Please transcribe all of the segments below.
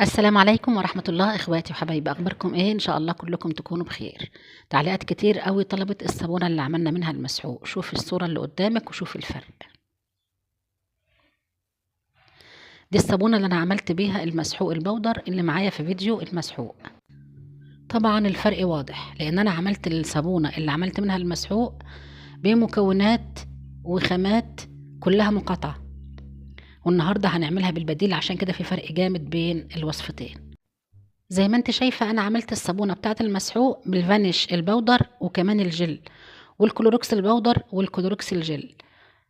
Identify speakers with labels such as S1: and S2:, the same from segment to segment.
S1: السلام عليكم ورحمة الله إخواتي وحبايبي، أخباركم إيه؟ إن شاء الله كلكم تكونوا بخير. تعليقات كتير قوي طلبت الصابونة اللي عملنا منها المسحوق. شوف الصورة اللي قدامك وشوف الفرق. دي الصابونة اللي أنا عملت بيها المسحوق البودر اللي معايا في فيديو المسحوق. طبعا الفرق واضح لأن أنا عملت الصابونة اللي عملت منها المسحوق بمكونات وخامات كلها مقاطعة، والنهاردة هنعملها بالبديل، عشان كده في فرق جامد بين الوصفتين. زي ما انت شايفة انا عملت الصابونة بتاعت المسحوق بالفانيش البودر وكمان الجل والكلوركس البودر والكلوركس الجل.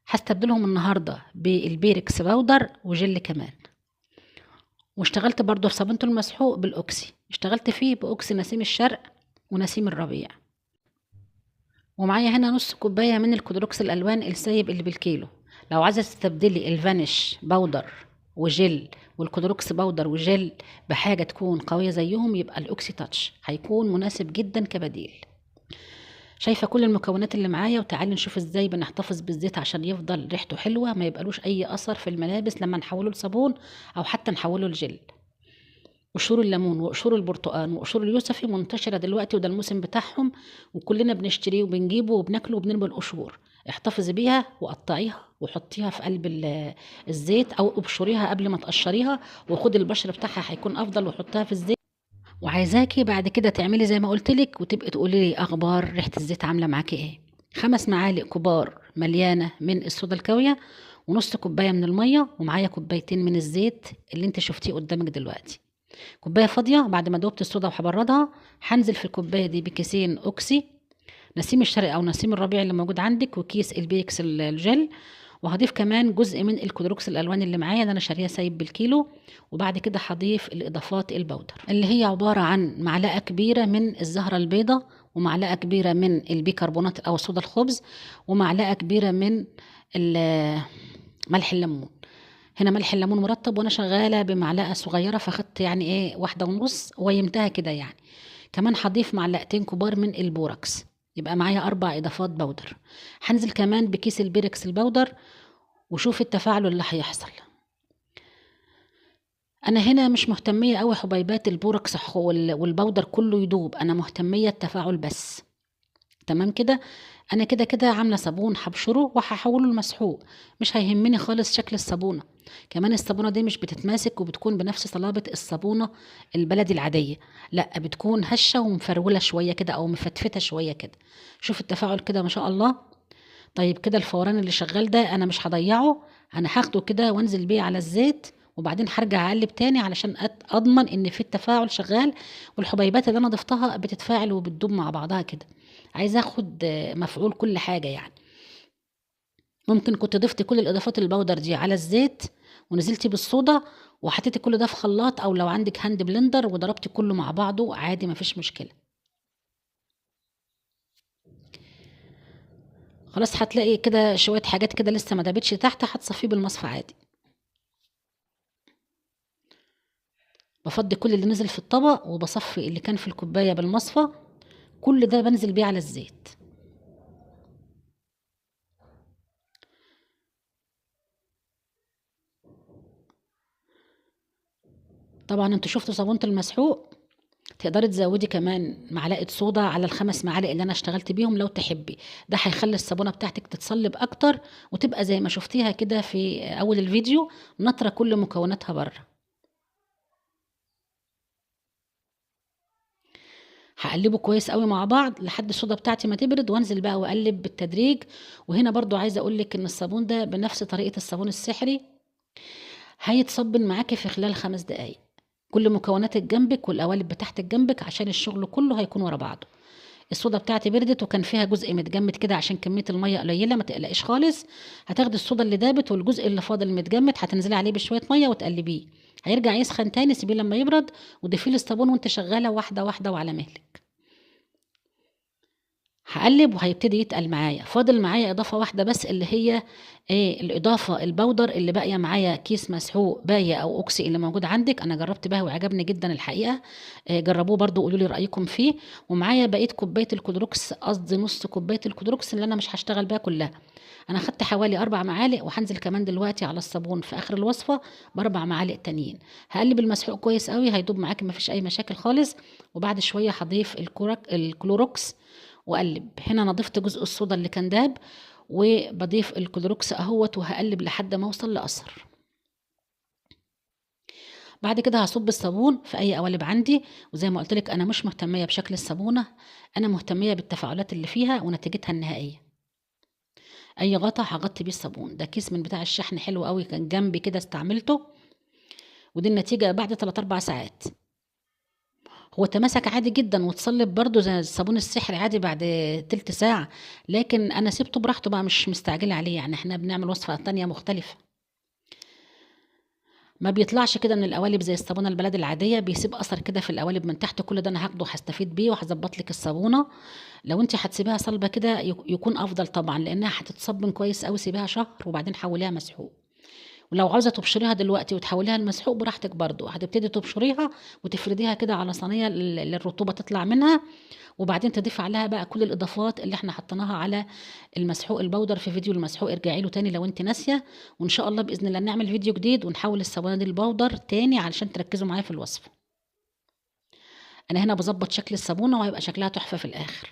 S1: هستبدلهم النهاردة بالبيركس بودر وجل كمان. واشتغلت برضو في صابونة المسحوق بالاوكسي، اشتغلت فيه باوكسي نسيم الشرق ونسيم الربيع. ومعايا هنا نص كوباية من الكلوركس الالوان السايب اللي بالكيلو. لو عايزة تستبدلي الفانيش powder وجل والكلوركس powder وجل بحاجة تكون قوية زيهم، يبقى الأوكسي تاتش هيكون مناسب جدا كبديل. شايفة كل المكونات اللي معايا، وتعالي نشوف ازاي بنحتفظ بالزيت عشان يفضل ريحته حلوة ما يبقالوش اي اثر في الملابس لما نحوله لصابون او حتى نحوله لجل. قشور الليمون وقشور البرتقال وقشور اليوسفي منتشرة دلوقتي، وده الموسم بتاعهم وكلنا بنشتريه وبنجيبه وبناكله وبنرمي القشور. احتفظي بيها وقطعيها وحطيها في قلب الزيت او ابشريها قبل ما تقشريها، وخدي البشر بتاعها هيكون افضل، وحطيها في الزيت. وعايزاكي بعد كده تعملي زي ما قلت لك وتبقي تقولي لي اخبار ريحه الزيت عامله معاكي ايه. 5 معالق كبار مليانة من الصودا الكاويه، ونص كوباية من المية، ومعايا كوبايتين من الزيت اللي انت شفتيه قدامك دلوقتي. كوباية فاضية بعد ما دوبت الصودا وهبردها، هنزل في الكوباية دي بكيسين اوكسي نسيم الشرق او نسيم الربيع اللي موجود عندك، وكيس البيكس الجل، وهضيف كمان جزء من الكلوركس الالوان اللي معايا اللي انا شاريها سايب بالكيلو. وبعد كده هضيف الاضافات البودر اللي هي عبارة عن معلقه كبيرة من الزهرة البيضاء، ومعلقة كبيرة من البيكربونات او صودا الخبز، ومعلقة كبيرة من ملح الليمون. هنا ملح الليمون مرطب وانا شغالة بمعلقه صغيرة، فاخدت يعني ايه 1.5 ويمتها كده يعني. كمان هضيف معلقتين كبار من البوراكس، يبقى معايا 4 اضافات بودر. هنزل كمان بكيس البيركس البودر وشوف التفاعل اللي هيحصل. انا هنا مش مهتميه قوي حبيبات البوركس والبودر كله يدوب، انا مهتميه التفاعل بس. تمام كده، انا كده كده عامله صابون هبشره وهحوله لمسحوق، مش هيهمني خالص شكل الصابونه. كمان الصابونه دي مش بتتماسك وبتكون بنفس صلابة الصابونه البلدي العادية، لا بتكون هشه ومفروله شوية كده او مفتفته شوية كده. شوف التفاعل كده ما شاء الله. طيب كده الفوران اللي شغال ده انا مش هضيعه، انا هاخده كده وانزل بيه على الزيت، وبعدين هرجع اقلب تاني علشان اضمن ان في التفاعل شغال والحبيبات اللي انا ضفتها بتتفاعل وبتدوب مع بعضها كده. عايزه اخد مفعول كل حاجة يعني. ممكن كنت ضفتي كل الاضافات البودر دي على الزيت ونزلتي بالصودا وحطيتي كل ده في خلاط، او لو عندك hand blender وضربتي كله مع بعضه عادي مفيش مشكلة. خلاص هتلاقي كده شوية حاجات كده لسه ما دابتش تحت، هتصفيه بالمصفى عادي. بفضي كل اللي نزل في الطبق وبصفي اللي كان في الكوباية بالمصفى، كل ده بنزل بيه على الزيت. طبعا انتوا شفتوا صابونه المسحوق، تقدري تزودي كمان معلقه صودا على ال5 معالق اللي انا اشتغلت بيهم لو تحبي. ده هيخلي الصابونه بتاعتك تتصلب اكتر وتبقى زي ما شفتيها كده في اول الفيديو، نطره كل مكوناتها بره. هقلبه كويس قوي مع بعض لحد الصودا بتاعتي ما تبرد، وانزل بقى واقلب بالتدريج. وهنا برضو عايزه اقول لك ان الصابون ده بنفس طريقه الصابون السحري هيتصبن معاكي في خلال 5 دقايق. كل مكوناتك جنبك والقوالب بتاعتك جنبك عشان الشغل كله هيكون ورا بعضه. الصودا بتاعتي بردت وكان فيها جزء متجمد كده عشان كمية المية قليله، ما تقلقيش خالص. هتاخدي الصودا اللي دابت والجزء اللي فاضل متجمد هتنزلي عليه بشوية مية وتقلبيه، هيرجع يسخن تاني، سيبيه لما يبرد وضيفيه للصابون وانت شغالة واحدة واحدة وعلى مهلك. هقلب وهيبتدي يتقل معايا. فاضل معايا اضافه واحدة بس اللي هي ايه الاضافة البودر اللي باقية معايا، كيس مسحوق بايه او اوكسي اللي موجود عندك. انا جربت بها وعجبني جدا الحقيقة، جربوه برضو قولوا لي رايكم فيه. ومعايا بقية كوباية الكلوركس، قصدي نص كوباية الكلوركس اللي انا مش هشتغل بيها كلها، انا خدت حوالي 4 معالق، وهنزل كمان دلوقتي على الصابون في اخر الوصفة ب4 معالق تانيين. هقلب المسحوق كويس قوي، هيدوب معاكي مفيش اي مشاكل خالص. وبعد شوية هضيف الكلوروكس واقلب. هنا انا ضفت جزء الصودا اللي كان داب، وبضيف الكلوروكس اهوت، وهقلب لحد ما اوصل لاثر. بعد كده هصب الصابون في اي قوالب عندي، وزي ما قلت لك انا مش مهتميه بشكل الصابونه، انا مهتميه بالتفاعلات اللي فيها ونتيجتها النهائية. اي غطا هغطي بيه الصابون، ده كيس من بتاع الشحن حلو قوي كان جنبي كده استعملته، ودي النتيجة بعد 3-4 ساعات. هو تماسك عادي جدا وتصلب برده زي الصابون السحري عادي بعد تلت ساعة، لكن انا سبته براحته بقى، مش مستعجلة عليه، يعني احنا بنعمل وصفه تانية مختلفة. ما بيطلعش كده من القوالب زي الصابونه البلدي العادية، بيسيب اثر كده في القوالب من تحت. كل ده انا هاخده وهستفيد بيه وهظبط لك الصابونه. لو انت هتسيبيها صلبه كده يكون افضل طبعا، لانها هتتصبن كويس قوي. سيبيها شهر وبعدين حوليها مسحوق. ولو عاوزه تبشريها دلوقتي وتحوليها لمسحوق براحتك برضو، هتبتدي تبشريها وتفرديها كده على صينية للرطوبه تطلع منها، وبعدين تضيف عليها بقى كل الاضافات اللي احنا حطيناها على المسحوق البودر في فيديو المسحوق. ارجعي له تاني لو انت ناسيه، وان شاء الله باذن الله نعمل فيديو جديد ونحول الصابونه دي البودر تاني علشان تركزوا معايا في الوصفة. انا هنا بظبط شكل الصابونه وهيبقى شكلها تحفة في الاخر.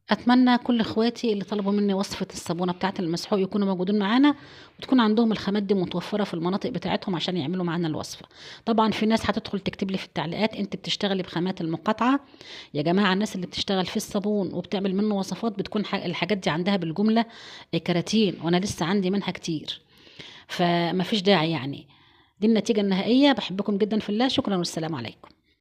S1: اتمنى كل اخواتي اللي طلبوا مني وصفه الصابونه بتاعه المسحوق يكونوا موجودين معانا، وتكون عندهم الخامات دي متوفرة في المناطق بتاعتهم عشان يعملوا معانا الوصفة. طبعا في ناس هتدخل تكتب لي في التعليقات انت بتشتغلي بخامات المقاطعة. يا جماعة الناس اللي بتشتغل في الصابون وبتعمل منه وصفات بتكون الحاجات دي عندها بالجملة كراتين، وانا لسه عندي منها كتير، فما فيش داعي يعني. دي النتيجة النهائية. بحبكم جدا في الله، شكرا والسلام عليكم.